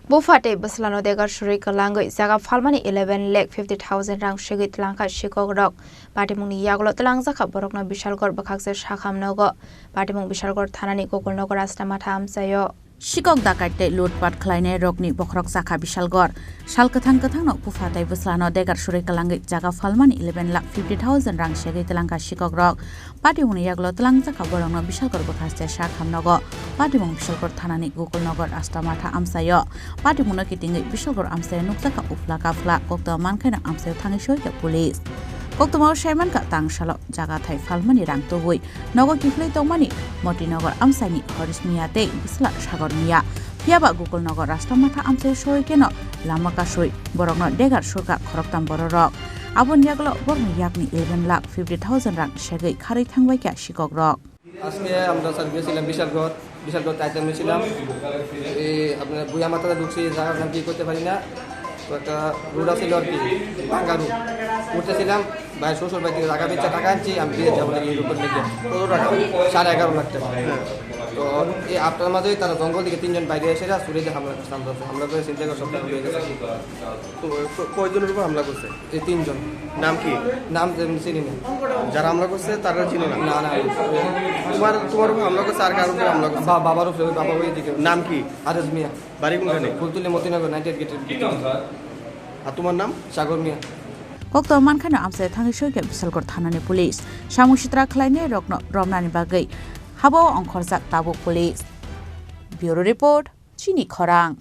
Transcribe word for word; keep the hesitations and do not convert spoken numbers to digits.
Bupha tei bwslano degar surwi kwlangwi jaga phalmani eleven lakh fifty thousand rang segwi twlangkha sikhok rok. Patimungni yagulo twlangjakha borokno Bishalgarh bwkhakse sakham nogo. Patimung Bishalgarh thanani Gokulnagar Ashtamatha amchaio. Sikhok dakai tei lutpat khlainai rokni bokhorok chakha Bishalgarh. Sal kwthang kwthangno bupha tei bwslano degar surwi kwlangwi jaga phalmani eleven lakh fifty thousand rang segwi twlangkha sikhok rok. Patimungni yagulo twlangjakha borokno Bishalgarh bwkhakse sakham nogo. Patimung Bishalgarh thanani Gokulnagar Ashtamatha amchaio. Patimungno kitingwi Bishalgarh amchaio nukjakha uphla kaphla, koktwma mankhaino amchaio thangwi soikha police. Koktwmao saimankha tang salo jaga thai phalmani rang tubui nogo kiphilwi tongmani Motinagar amchaini Harish Miya tei bwsla Sagar Miya. Phiyaba Gokulnagar Ashtamatha amchaio soikheno lama kasui borokno degar surkha khoroktham bororok. Aboni yagulo borokni yakni eleven lakh fifty thousand rang segwi kharwi thangbaikha sikhokrok. আজকে আমরা স্যার গেছিলাম বিশালগড়, বিশালগড় আইতে গেছিলাম। এই আপনার বুয়ামাথাতে ঢুকছি, জায়গার নাম কি করতে পারি না। তো একটা রোড আছিল আর কি, ভাঙ্গা রোড। উঠতেছিলাম, ভাই শ্বশুর বাড়ি থেকে টাকা বেচে টাকা আনছি, আমি বিদেশ যাবো নাকি এর উপর লেগে। কত টাকা? সাড়ে এগারো লাখ টাকা। হ্যাঁ। তো এই আটটার মাঝেই তারা জঙ্গল থেকে তিনজন বাইরে এসে চুরিতে হামলা করছে, হামলা করে, হামলা করে চিন্তা করে সব টাকা নিয়ে গেছে। তো ক-, কয়জনের উপর হামলা করছে? এই তিনজন। নাম কি? নাম যে চিনি না। যারা হামলা করছে তারা চিনো না? না, না। তোমার, তোমার উপর হামলা করছে আর কার উপর হামলা করছে? বা-, বাবার উপরে, ওই বাবা ওই দিকে। নাম কি? হারেস মিয়া। বাড়ি কোনখানে? ফুলতলি মতিনগর নাইনটি এইট গেটের ভিতরে। আর তোমার নাম? সাগর মিয়া। Koktwma mankhano amchaio thangwi soikha Bishalgarh thanani police. Samung sitra khlainai rokno romnani bagwi habao ongkhorjak tabuk police. Bureau report, Chini Khorang.